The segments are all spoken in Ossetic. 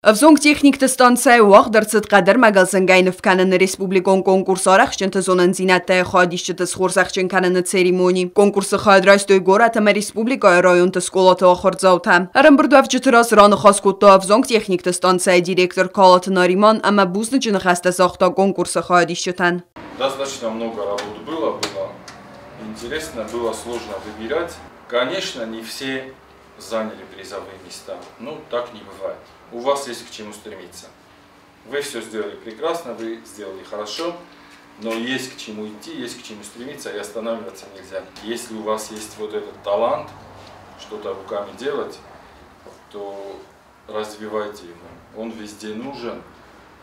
Ӕвзонг техникты станцӕйы уагъд ӕрцыд хъӕдӕрмӕгыл зынгӕй ныв кӕныны республикон конкурс арӕхстджынты зонындзинӕдтӕй хайадисджыты схорзӕхджын кӕныны церемони. Конкурсы хайад райстой горӕт ӕмӕ республикӕйы районты скъолаты ахуырдзаутӕ. Ӕрӕмбырдуӕвджыты раз раныхас кодта ӕвзонг техникты станцӕйы директор Калаты Нариман ӕмӕ бузныджы ныхӕстӕ загъта конкурсы хайадисджытӕн. Достаточно много работ было, было интересно, было сложно выбирать. Конечно, не все заняли призовые места. Ну, так не бывает. У вас есть к чему стремиться. Вы все сделали прекрасно, вы сделали хорошо, но есть к чему идти, есть к чему стремиться, и останавливаться нельзя. Если у вас есть вот этот талант, что-то руками делать, то развивайте его. Он везде нужен,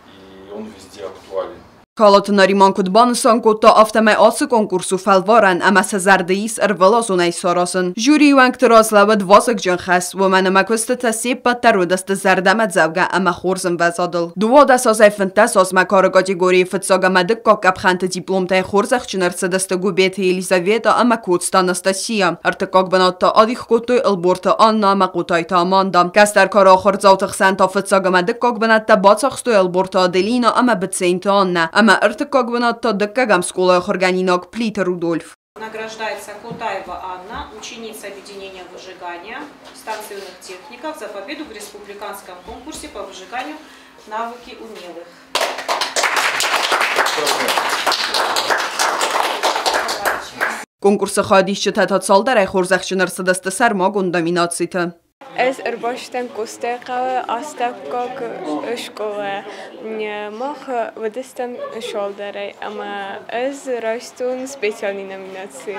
и он везде актуален. Калоты Нариман куыд банысан кодта, афтӕмӕй ацы конкурс у фӕлварӕн ӕмӕ сӕ зӕрды ис ӕрвылазон ӕй саразын. Жюрийы уӕнгты раз лӕууыд вазыгджын хӕс, уымӕн ӕмӕ куыстытӕ се ппӕт дӕр уыдысты зӕрдӕмӕдзӕугӕ ӕмӕ хорз ӕмвӕзадыл. 12 азӕй 15 азмӕ кары категорийы фыццаг ӕмӕ дыккаг къӕпхӕнты дипломтӕй хорзӕхджын ӕрцыдысты Гуыбеты Елизавета ӕмӕ Коцты Анастасия. Ӕртыккаг бынат та адих кодтой Ӕлборты Анна ӕмӕ Хъотайты Аманда. Кӕстӕр кары ахуырдзауты хсӕн та фыццаг ӕмӕ дыккаг бынӕттӕ бацахстой Ӕлборты Аделина ӕмӕ Быценты Аннӕ ӕмӕ ӕртыккаг бынат та дыккӕгӕм скъолайы ахуыргӕнинаг Плиты Рудольф. Награждается Котаева Анна, ученица объединения выжигания станции юных техников за победу в республиканском конкурсе по выжиганию «Навыки умелых». Конкурсы хайадисджытӕ та цалдӕрӕй хорзӕхджын ӕрцыдысты сӕрмагонд номинациты. Ӕз ӕрбацыдтӕн Къостайыхъӕуы астӕуккаг скъолайӕ. Мах уыдыстӕм сӕлдарӕй ӕмӕ ӕз райстон специальный номинаци.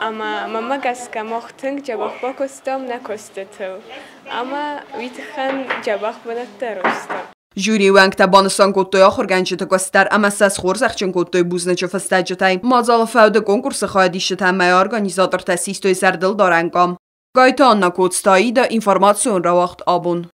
Ӕмӕ мӕнмӕ гӕсгӕ мах тынг дзӕбӕх бакуыстам нӕ куыстытыл. Ӕмӕ уый тыххӕн дзӕбӕх бынӕттӕ райстам. Жюрийы уӕнгтӕ банысан кодтой ахуыргӕнджыты куыст дӕр ӕмӕ сӕ схорзӕхджын кодтой бузныджы фыстӕджытӕй. Мадзалы фӕуды конкурсы хайадисджытӕ ӕмӕ организатортӕ систой зӕрдылдарӕн къам. Гайты Анна Коцты Аида, информацион рауагъд «Абон».